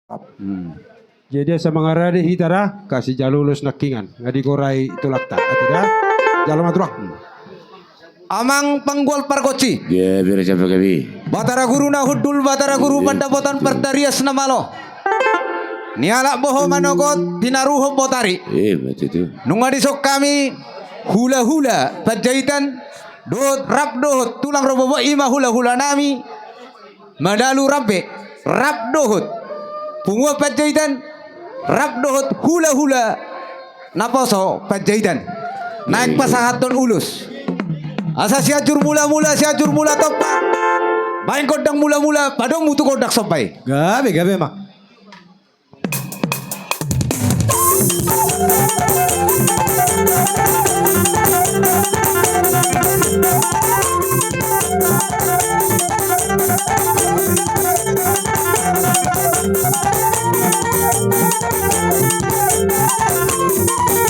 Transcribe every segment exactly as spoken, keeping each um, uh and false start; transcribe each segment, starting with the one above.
Hmm. Jadi asa mangarade hita da, kasi jalo ulos nangkiningan. Nga digorai tulangta. Ate da. Jalo ma tulang. Hmm. Amang panggual pargonsi. Gabe ra japa gabe. Batara Guru na hundul, Batara Guru, eh, pandapotan, eh, partarias na malo. Nialap boho manogot, tinaruhon botari. Eh, betul tu. Nunga dison hami hulahula Panjaitan, dohot rap dohot tulang ro bobo, i ma hulahula nami. Madalu rambe, rap dohot punguan Panjaitan, rap dohot hulahula naposo Panjaitan. Naeng pasahathon ulos. Asa Sianjur Mulamula, Sianjur Mula Tompa. Baen gondang mulamula, padomu tu gondang somba i. Gabe, gabe ma.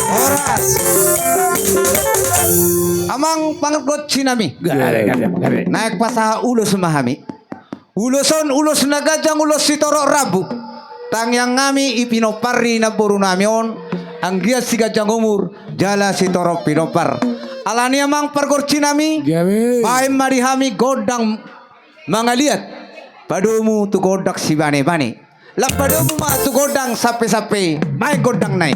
Horas. Amang pargonsi nami. Gabe, gabe, gabe. Naeng pasahat ulos ma hami. Ulos on ulos na ganjang, ulos sitorop rambu. Tangiang nami i pinompar ni namboru nami on, anggiat siganjang umur jala sitorop pinompar. Alani i amang pargonsi nami, gabe, baen ma di hami gondang mangaliat, padomu tu gondang sibanebane. Lam padomu ma tu gondang sampesampe, baen gondang na i.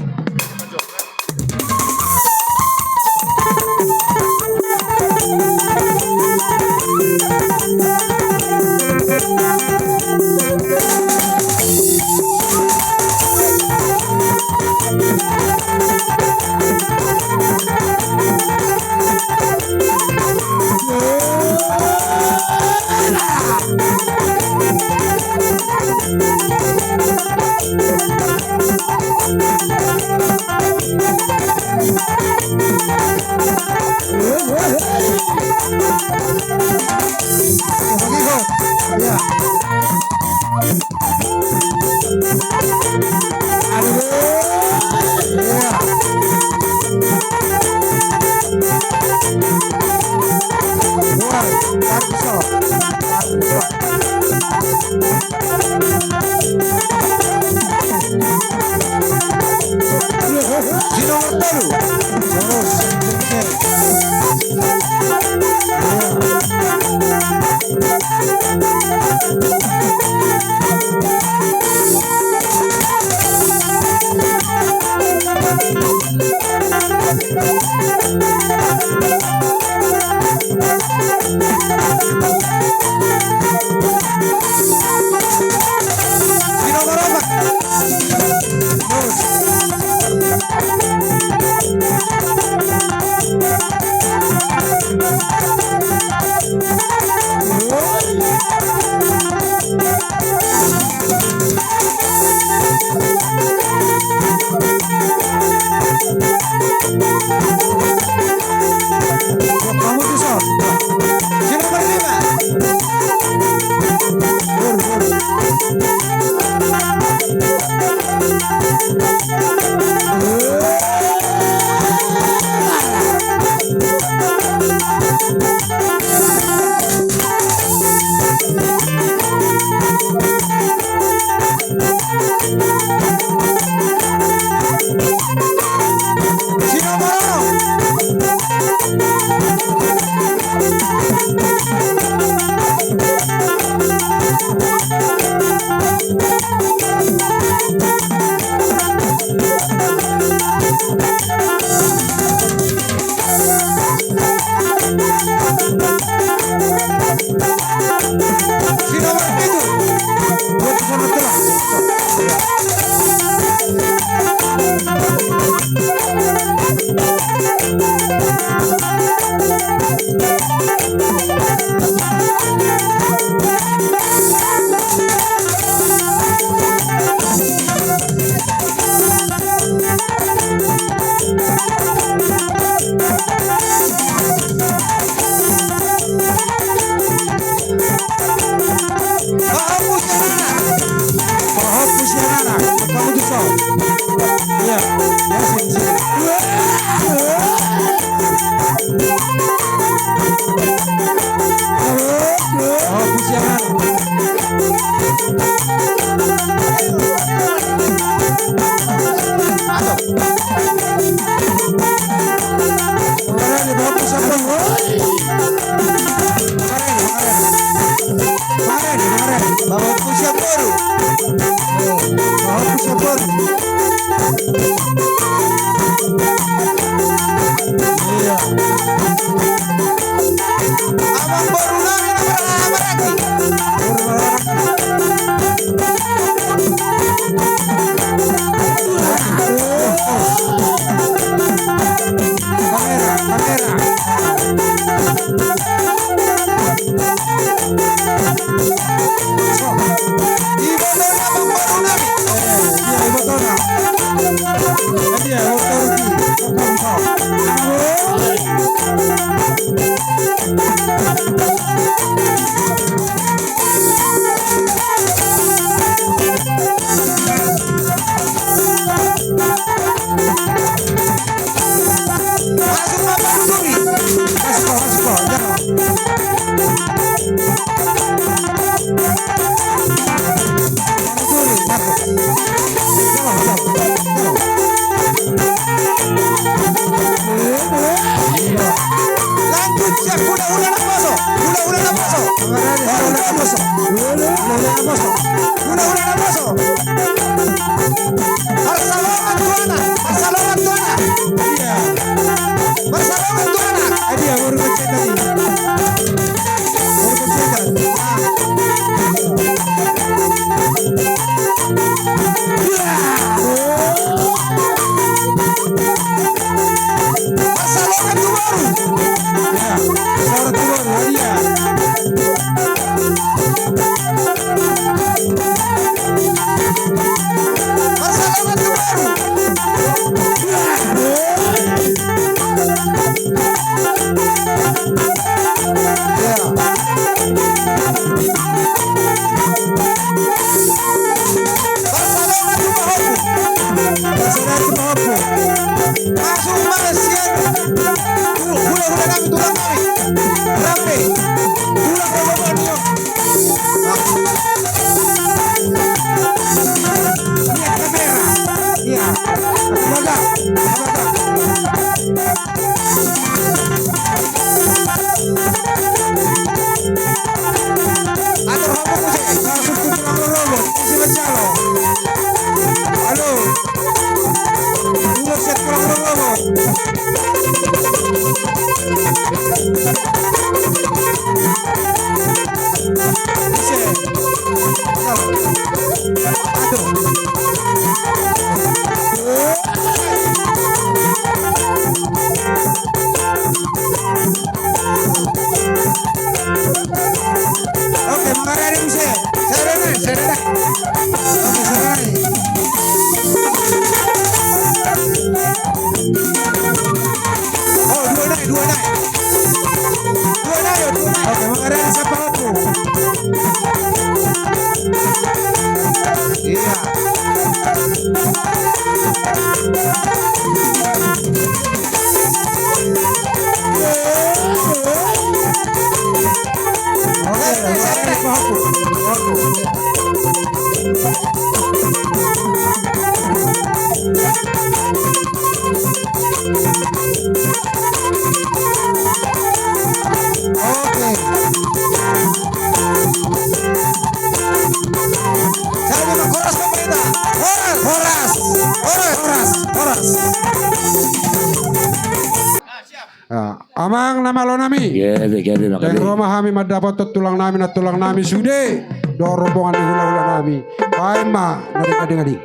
Amang na malo nami. Gabe, gabe, Amang. Dang ro ma hami mandapothon tulang nami, nantulang nami sude dohot rombongan ni hula-hula nami. Baen ma na denggan-denggan i.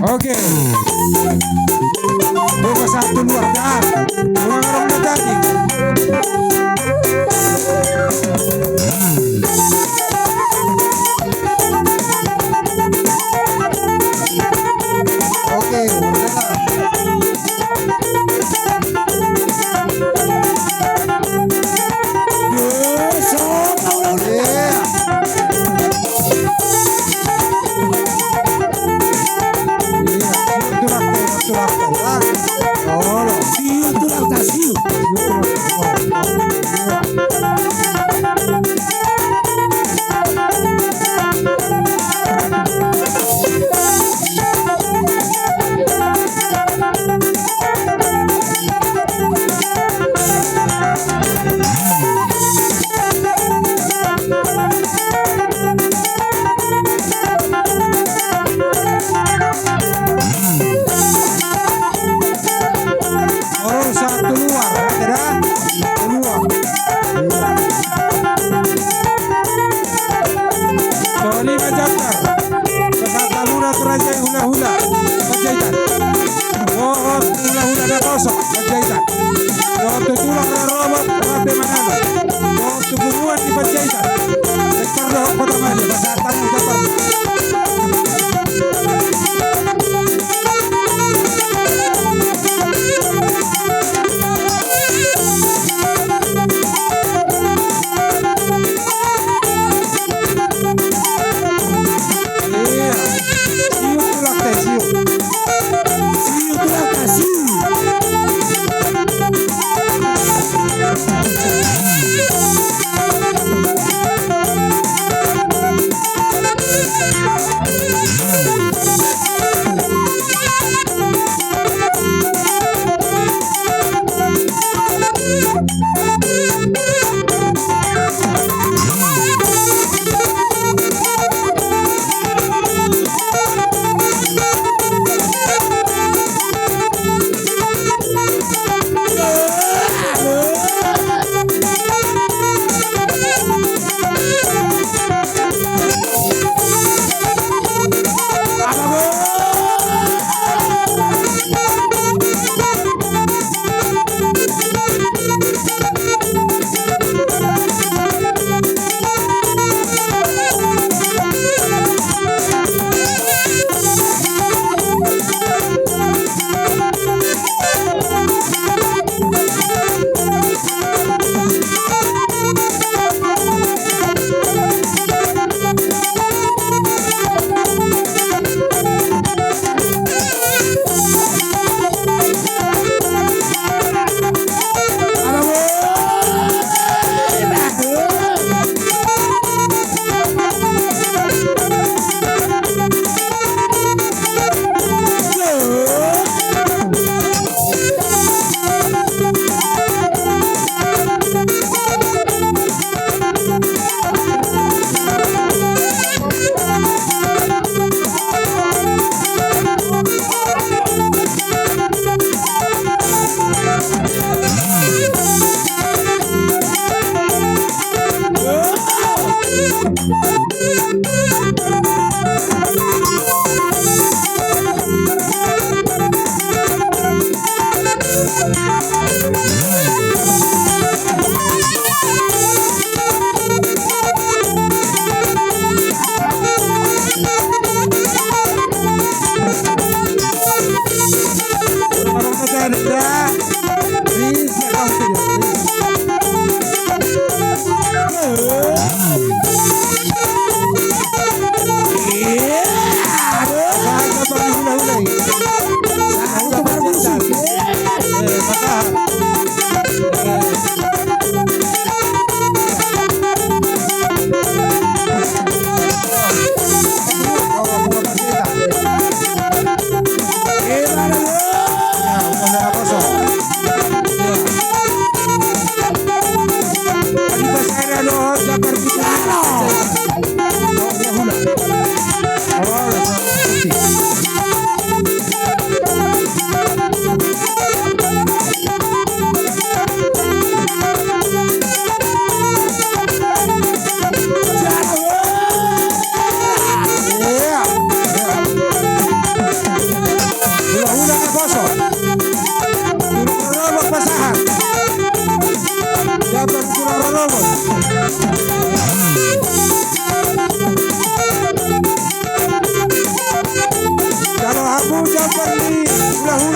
Oke. Buka satu luar dah. Buka orang na jadi. Oke. Oro, satu luar, ada dah? Dua. Iya. Soli ma jambar. Sahat hamuna tu raja hula-hula Panjaitan. Dohot hula-hula na poso Panjaitan. Dohot tu tulang na robot Rape Manalo. Dohot tu punguan ni Panjaitan. Sektor dohot Kota Madia, pasahat hamu jambar.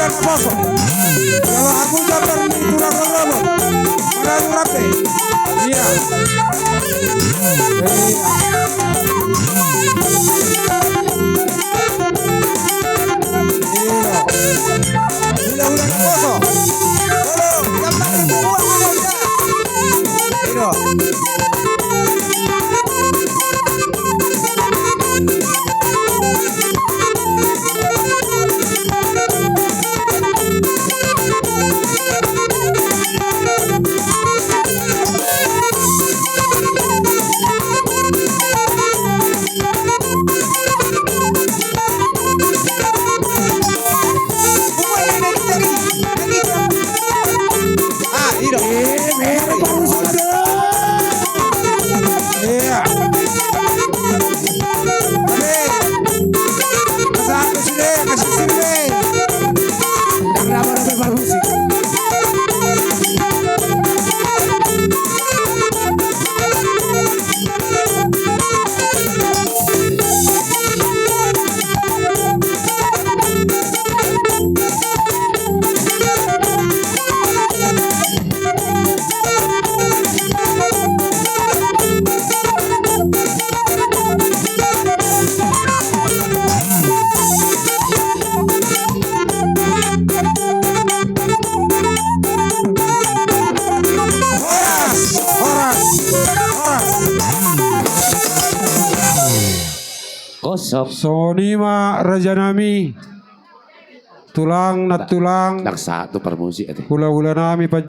Poso. Kalau aku jabar ni tulang rorobot. Mana lu rapi? Iya. Iya. Iya. Udah, udah, poso. Halo, yang paling tua, udah. Iya. Ah, iro. Iya. Oke. Kasih sini, kasih sini. Nggak kenapa-napa, Pak Musik. Horas, horas, horas. Kosong. Songon i ma raja nami. Tulang, nantulang. Ndang sahat tu parmusik ate. Hulahula nami pan-